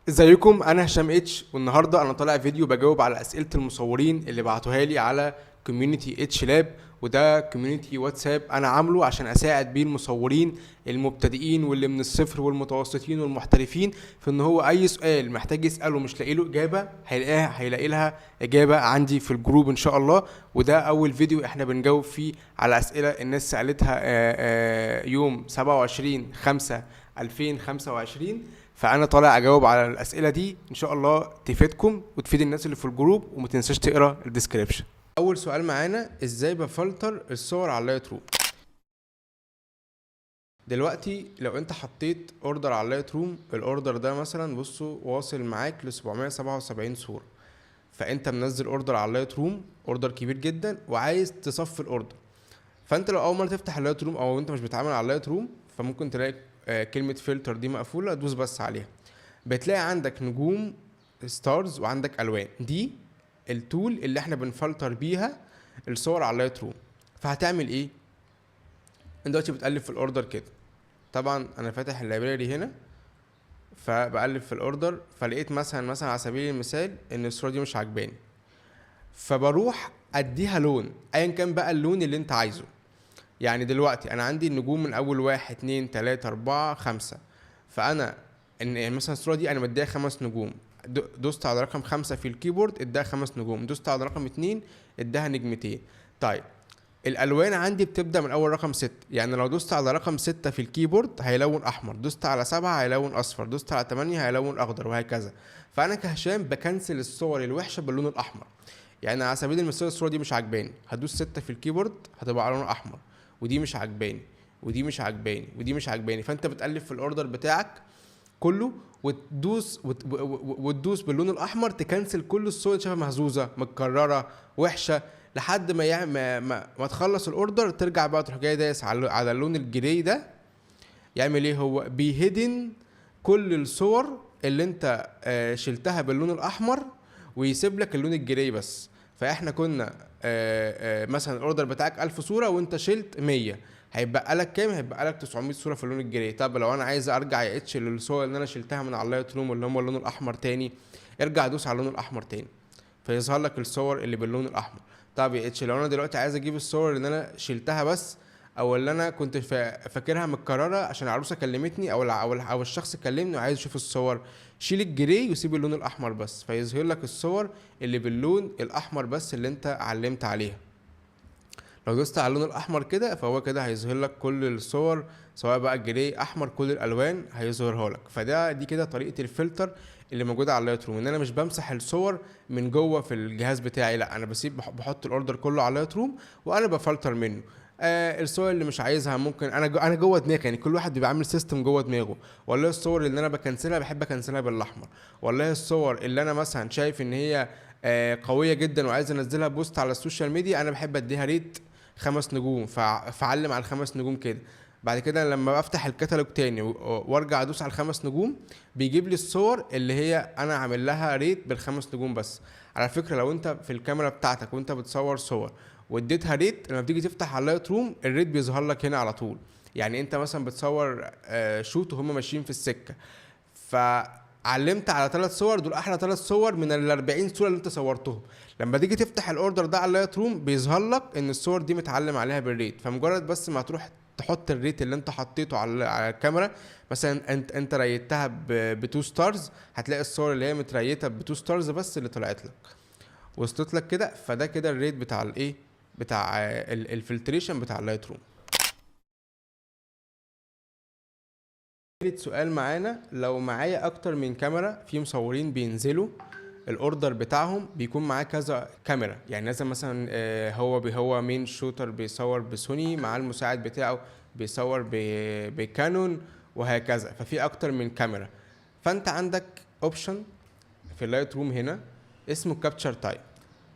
ازيكم؟ انا هشام اتش، والنهارده انا طالع فيديو بجاوب على اسئلة المصورين اللي بعتوها لي على community H Lab، وده community واتساب انا عامله عشان اساعد بيه المصورين المبتدئين واللي من الصفر والمتوسطين والمحترفين في ان هو اي سؤال محتاج يساله مش لاقي له اجابه هيلاقيها، هيلاقي لها اجابه عندي في ال group ان شاء الله. وده اول فيديو احنا بنجاوب فيه على اسئلة الناس سالتها، يوم 27/5/2025. فانا طالع اجاوب على الاسئلة دي ان شاء الله تفيدكم وتفيد الناس اللي في ال group، وما تنساش تقرا ال description. اول سؤال معانا، ازاي بفلتر الصور على ال Lightroom؟ دلوقتي لو انت حطيت order على ال Lightroom، ال order ده مثلا بصوا واصل معاك ل 777 صوره، فانت منزل order على ال Lightroom، order كبير جدا، وعايز تصفي ال order. فانت لو اول مرة تفتح ال Lightroom او انت مش بتتعامل على ال Lightroom، فممكن تلاقي كلمة فلتر دي مقفوله، دوس بس عليها، بتلاقي عندك نجوم stars وعندك الوان. دي ال tool اللي احنا بنفلتر بيها الصور على ال Lightroom. فهتعمل ايه؟ انت دلوقتي بتقلب في ال order كده، طبعا انا فاتح ال library هنا، فبقلب في ال order، فلقيت مثلا على سبيل المثال ان الصورة دي مش عاجباني، فبروح اديها لون ايا كان بقى اللون اللي انت عايزه. يعني دلوقتي انا عندي النجوم من اول 1 2 3 4 5، فانا ان يعني مثلا الصورة دي انا مديها 5 نجوم، دوست على رقم 5 في ال keyboard اداها 5 نجوم، دوست على رقم 2 اداها نجمتين. طيب الالوان عندي بتبدا من اول رقم 6، يعني لو دوست على رقم 6 في ال keyboard هيلون احمر، دوست على 7 هيلون اصفر، دوست على 8 هيلون اخضر، وهكذا. فانا كهشام بكنسل الصور الوحشة باللون الاحمر. يعني على سبيل المثال الصورة دي مش عجباني، هدوس 6 في ال keyboard هتبقى على لون احمر، ودي مش عجباني، ودي مش عجباني، ودي مش عجباني. فانت بتقلب في ال order بتاعك كله وتدوس وتدوس باللون الاحمر تكنسل كل الصور اللي شايفها مهزوزة متكررة وحشة، لحد ما تخلص ال order. ترجع بقى تروح جاي دايس على اللون ال gray ده، يعمل ايه؟ هو بي hidden كل الصور اللي انت شلتها باللون الاحمر ويسيب لك اللون ال gray بس. فاحنا كنا مثلا ال order بتاعك 1000 صوره وانت شلت 100، هيبقى لك كام؟ هيبقى لك 900 صوره في اللون ال gray. طب لو انا عايز ارجع يا اتش للصور اللي انا شلتها من على ال Lightroom اللي هم اللون الاحمر تاني، ارجع دوس على اللون الاحمر تاني فيظهر لك الصور اللي باللون الاحمر. طب يا اتش لو انا دلوقتي عايز اجيب الصور اللي انا شلتها بس، او اللي انا كنت فاكرها متكررة عشان العروسة كلمتني او الشخص كلمني وعايز يشوف الصور، شيل ال gray وسيب اللون الاحمر بس، فيظهر لك الصور اللي باللون الاحمر بس اللي انت علمت عليها. لو دوست على اللون الاحمر كده فهو كده هيظهر لك كل الصور، سواء بقى gray احمر كل الالوان هيظهرها لك. فده دي كده طريقه الفلتر اللي موجودة على ال Lightroom، ان انا مش بمسح الصور من جوه في الجهاز بتاعي، لا انا بسيب بحط ال order كله على ال Lightroom وانا بفلتر منه. الصور اللي مش عايزها ممكن انا جوه دماغي، يعني كل واحد بيبقى عامل system جوه دماغه. والله الصور اللي انا بكنسلها بحب اكنسلها بالاحمر، والله الصور اللي انا مثلا شايف ان هي قوية جدا وعايز انزلها post على ال social media انا بحب اديها rate 5 نجوم، فعلم على ال5 نجوم كده. بعد كده لما بفتح الكتالوج تاني وارجع ادوس على ال5 نجوم بيجيب لي الصور اللي هي انا عامل لها rate بال5 نجوم بس. على فكرة لو انت في الكاميرا بتاعتك وانت بتصور صور واديتها rate، لما بتيجي تفتح على ال Lightroom ال rate بيظهر لك هنا على طول. يعني انت مثلا بتصور shoot وهم ماشيين في السكة، فعلمت على 3 صور، دول احلى 3 صور من ال 40 صوره اللي انت صورتهم. لما تيجي تفتح ال order ده على ال Lightroom بيظهر لك ان الصور دي متعلم عليها بال rate. فمجرد بس ما تروح تحط ال rate اللي انت حطيته على الكاميرا، مثلا انت ريتها ب 2 stars، هتلاقي الصور اللي هي متريته ب 2 stars بس اللي طلعت لك، وصلت لك كده. فده كده ال rate بتاع الايه، بتاع ال filtration بتاع ال Lightroom. تالت سؤال معانا، لو معايا اكتر من كاميرا، في مصورين بينزلوا ال order بتاعهم بيكون معاه كذا كاميرا، يعني لازم مثلا، هو main shooter بيصور بسوني، مع المساعد بتاعه بيصور بكانون وهكذا، ففي اكتر من كاميرا. فانت عندك option في ال Lightroom هنا اسمه capture time.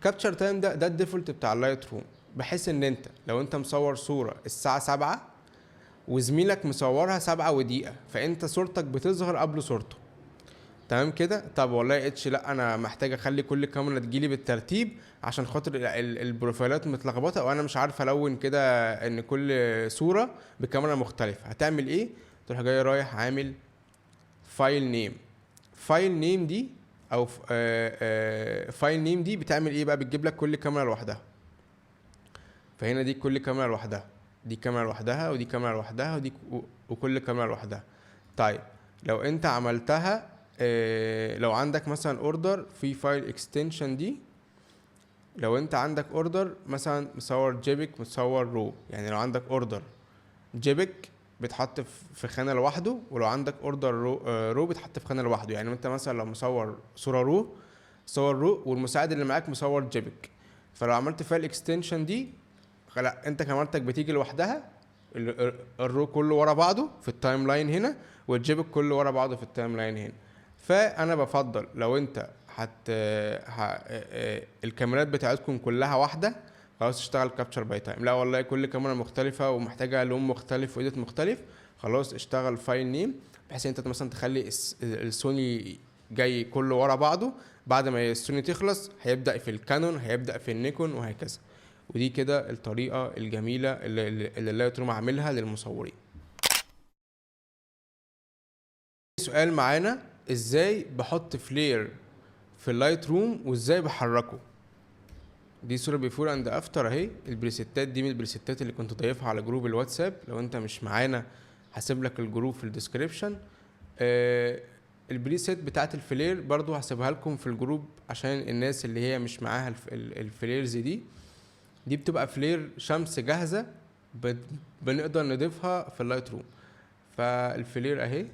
capture time ده ال default بتاع ال Lightroom، بحيث ان انت لو انت مصور صورة الساعة 7 وزميلك مصورها 7 ودقيقة، فانت صورتك بتظهر قبل صورته، تمام كده؟ طب والله يا اتش لا انا محتاج اخلي كل كاميرا تجيلي بالترتيب عشان خاطر البروفايلات متلخبطه، وانا مش عارف الون كده ان كل صوره بكاميرا مختلفة. هتعمل ايه؟ تروح جاي رايح عامل file name، file name دي او file name دي بتعمل ايه بقى؟ بتجيب لك كل كاميرا لوحدها. فهنا دي كل كاميرا لوحدها، دي كاميرا لوحدها، ودي كاميرا لوحدها، ودي وكل كاميرا لوحدها. طيب لو انت عملتها، لو عندك مثلا order في file extension دي، لو انت عندك order مثلا مصور JPEG مصور RAW، يعني لو عندك order JPEG بيتحط في خانه لوحده، ولو عندك order RAW بيتحط في خانه لوحده. يعني انت مثلا لو مصور صوره RAW، صور RAW، والمساعد اللي معاك مصور JPEG، فلو عملت file extension دي، لا، انت كاميرتك بتيجي لوحدها، ال RAW كله ورا بعضه في ال timeline هنا، وال JPEG كله ورا بعضه في ال timeline هنا. فانا بفضل لو انت هت الكاميرات بتاعتكم كلها واحده، خلاص اشتغل capture by time. لا والله كل كاميرا مختلفة ومحتاجة لون مختلف و edit مختلف، خلاص اشتغل file name، بحيث ان انت مثلا تخلي السوني جاي كله ورا بعضه، بعد ما السوني تخلص هيبدا في الكانون، هيبدا في النيكون، وهكذا. ودي كده الطريقة الجميلة اللي ال Lightroom عاملها للمصورين. سؤال معانا: ازاي بحط flare في ال Lightroom وازاي بحركه؟ دي صورة before and after اهي. ال presetات دي من ال presetات اللي كنت ضايفها على group الواتساب، لو انت مش معانا هسيب لك ال group في ال description. ال preset بتاعت ال flare برضو هسيبها لكم في ال group عشان الناس اللي هي مش معاها ال flares دي. دي بتبقى flare شمس جاهزة بنقدر نضيفها في ال Lightroom. فال flare اهي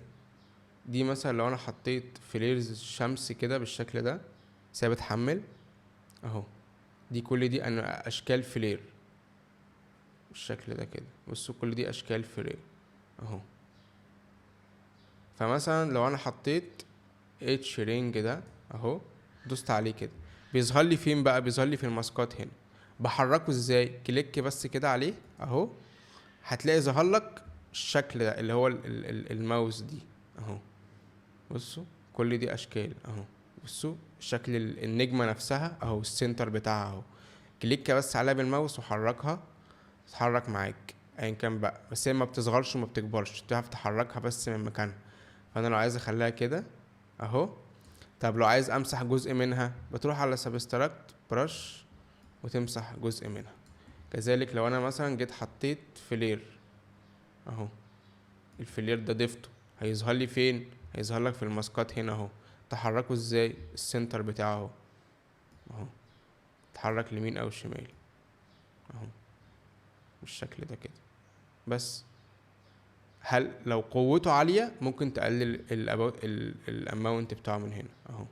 دي، مثلا لو انا حطيت flares الشمس كده بالشكل ده، سايب اتحمل اهو، دي كل دي انا اشكال flare بالشكل ده كده. بصوا كل دي اشكال flare اهو. فمثلا لو انا حطيت H ring ده اهو، دوست عليه كده، بيظهر لي فين بقى؟ بيظهر لي في الماسكات هنا. بحركة ازاي؟ click بس كده عليه اهو، هتلاقي ظهر لك الشكل ده اللي هو الماوس دي اهو. بصوا كل دي اشكال اهو. بصوا شكل النجمة نفسها اهو، ال center بتاعها اهو. click بس عليها بالماوس وحركها، تتحرك معاك ايا كان بقى، بس هي ما بتصغرش وما بتكبرش، تعرف تحركها بس من مكانها. فانا لو عايز اخليها كده اهو. طب لو عايز امسح جزء منها، بتروح على subtract brush وتمسح جزء منها. كذلك لو انا مثلا جيت حطيت flare اهو، ال flare ده ضفته، هيظهر لي فين؟ هيظهر لك في الماسكات هنا اهو. تحركه ازاي؟ ال center بتاعه اهو، اهو تحرك لمين او شمال اهو بالشكل ده كده. بس هل لو قوته عالية ممكن تقلل ال amount بتاعه من هنا اهو،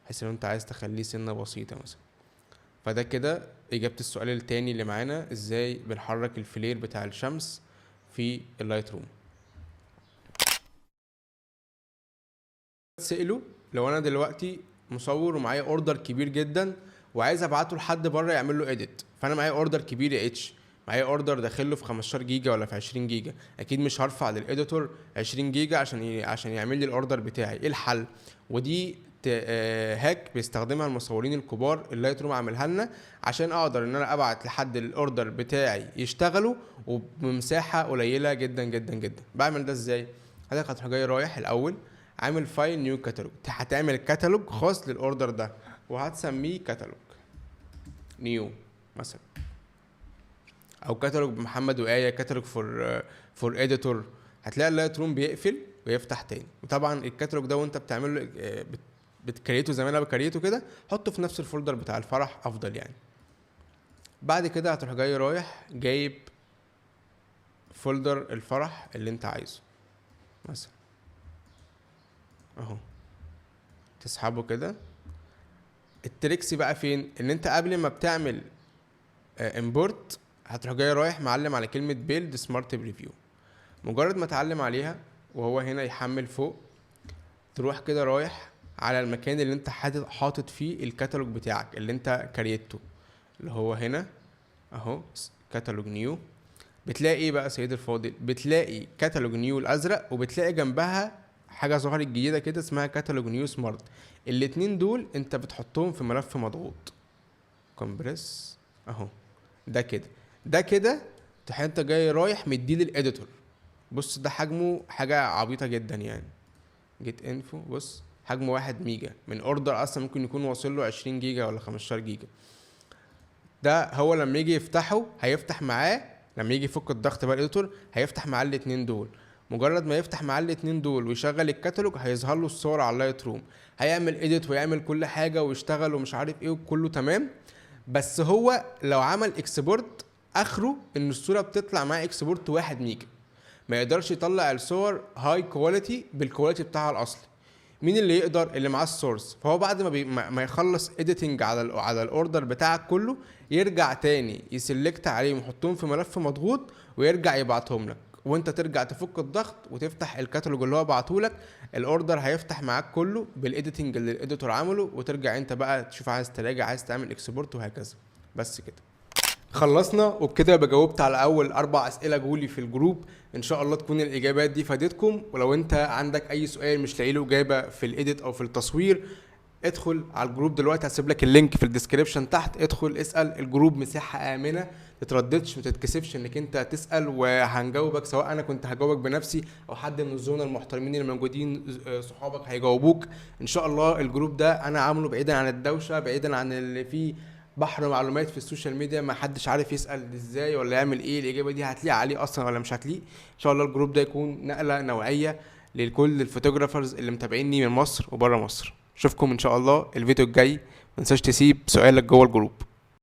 بحيث لو انت عايز تخليه سنة بسيطة مثلا. فده كده اجابة السؤال التاني اللي معانا، ازاي بنحرك ال flare بتاع الشمس في ال Lightroom. سأله لو انا دلوقتي مصور ومعايا order كبير جدا وعايز ابعته لحد بره يعمل له edit، فانا معايا order كبير يا اتش، معايا order داخله في 15 جيجا ولا في 20 جيجا، اكيد مش هرفع لل editor 20 جيجا عشان يعمل لي ال order بتاعي. ايه الحل؟ ودي hack بيستخدمها المصورين الكبار، ال Lightroom عاملها لنا عشان اقدر ان انا ابعت لحد ال order بتاعي يشتغله وبمساحه قليله جدا جدا جدا. بعمل ده ازاي؟ حضرتك هتروح جاي رايح الاول عامل file new catalog، هتعمل كاتالوج خاص لل order ده وهتسميه catalog new مثلا، او كاتالوج بمحمد وآية، catalog for editor. هتلاقي ال Lightroom بيقفل ويفتح تاني. وطبعا الكاتالوج ده وانت بتعمله، بت create ه زي ما انا ب create ه كده، حطه في نفس ال folder بتاع الفرح افضل. بعد كده هتروح جاي رايح جايب folder الفرح اللي انت عايزه مثلا اهو، تسحبه كده. ال tricks بقى فين؟ ان انت قبل ما بتعمل import هتروح جاي رايح معلم على كلمة build smart preview. مجرد ما تعلم عليها وهو هنا يحمل فوق، تروح كده رايح على المكان اللي انت حاطط فيه الكاتالوج بتاعك اللي انت create ته، اللي هو هنا اهو catalog new. بتلاقي ايه بقى سيد الفاضل؟ بتلاقي catalog new الازرق، وبتلاقي جنبها حاجة ظهرت جديدة كده اسمها catalog new smart. الاتنين دول انت بتحطهم في ملف مضغوط compress اهو، ده كده، ده كده تروح انت جاي رايح مديه لل editor. بص ده حجمه حاجة عبيطه جدا يعني، get info، بص حجمه حجمه 1 ميجا من order اصلا ممكن يكون واصل له 20 جيجا ولا 15 جيجا. ده هو لما يجي يفتحه هيفتح معاه، لما يجي يفك الضغط بقى ال editor هيفتح معاه الاتنين دول. مجرد ما يفتح معاه الاتنين دول ويشغل الكتالوج هيظهر له الصور على ال Lightroom، هيعمل edit ويعمل كل حاجة ويشتغل ومش عارف ايه وكله تمام. بس هو لو عمل export اخره ان الصورة بتطلع معاه export 1 ميجا، ما يقدرش يطلع الصور high quality بال quality بتاعها الاصلي. مين اللي يقدر؟ اللي معاه ال source. فهو بعد ما يخلص editing على ال order بتاعك كله، يرجع تاني ي select عليهم ويحطهم في ملف مضغوط ويرجع يبعتهم لك، وانت ترجع تفك الضغط وتفتح الكتالوج اللي هو بعته لك. ال order هيفتح معاك كله بال editing اللي ال editor عمله، وترجع انت بقى تشوف عايز تراجع، عايز تعمل export وهكذا. بس كده خلصنا، وبكده يبقى جاوبت على اول 4 اسئلة جولي في ال group. ان شاء الله تكون الاجابات دي فادتكم، ولو انت عندك اي سؤال مش لاقي له اجابه في ال edit او في التصوير، ادخل على ال group دلوقتي، هسيب لك ال link في ال description تحت، ادخل اسال. ال group مساحة امنه، تترددش، ما تتكسفش انك انت تسال، وهنجاوبك، سواء انا كنت هجاوبك بنفسي او حد من الزملاء المحترمين اللي موجودين صحابك هيجاوبوك ان شاء الله. ال group ده انا عامله بعيدا عن الدوشة، بعيدا عن اللي فيه بحر معلومات في ال social media، ما حدش عارف يسال ازاي ولا يعمل ايه، الاجابة دي هتليق عليه اصلا ولا مش هتليق. ان شاء الله ال group ده يكون نقله نوعية لكل ال photographers اللي متابعيني من مصر وبره مصر. اشوفكم ان شاء الله الفيديو الجاي، ما تنساش تسيب سؤالك جوه ال group.